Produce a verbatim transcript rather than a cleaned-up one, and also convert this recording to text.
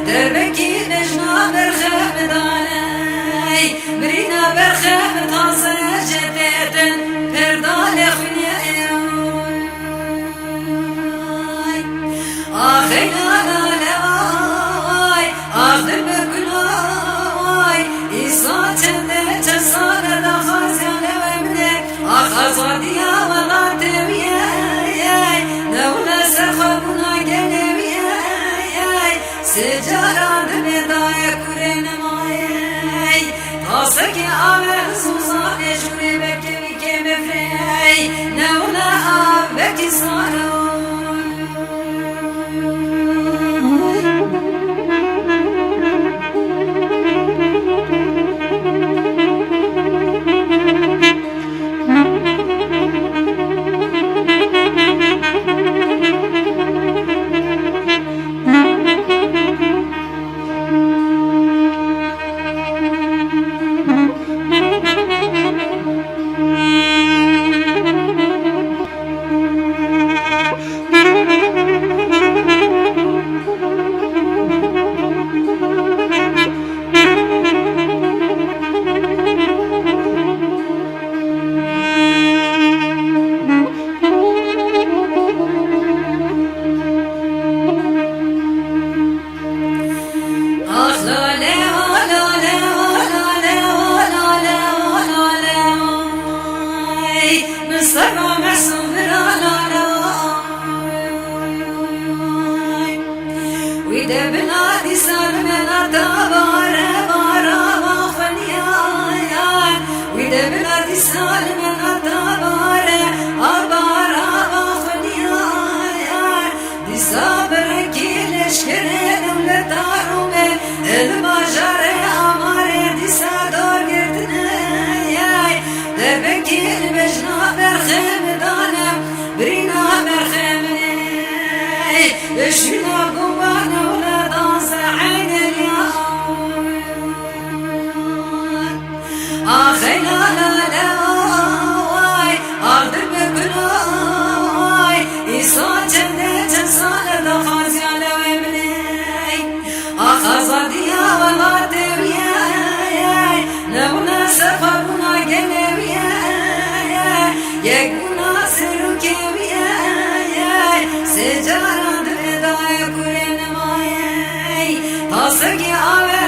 Derbekî bejna berxe midane, birîna berxe min taze jê têtin, perdale xwînê. Axey la la le vay, ax dil bi gula vay, îsa çende çend sale daxwaziya lewe min e, ax azadiya welatê wî ye, ne wile ser xwe bûna gelê wî ye. Sê caran dibê daye kurê nemaye. Tasekê avê zûzanê jûrê bekevî kê bifrê. Ne wile av bekî saro. Wî de bila dîsa li me nata bare, bara va xwe niyayan. Wî de bila dîsa li me nata bare, a bara va xwe niyayan. Dîsa bi rengî leşkerê dewleta Rûmê, li bajarê Amarê dîsa dor girtine yay. Debekî li bejna berxê min dane, birîna berxê min ê. Li şûna Gombana wila danze Eyneriya. Axey la la le vay, ax dil bi gula vay, îsa çende çend sale daxwaziya lewê min ê. Ax azadiya welatê wî ye, ne wile serxwebûna gelê wî ye, yekbûna serokê wî ye, sê caran dibê daye kurê nemaye. Tasekê avê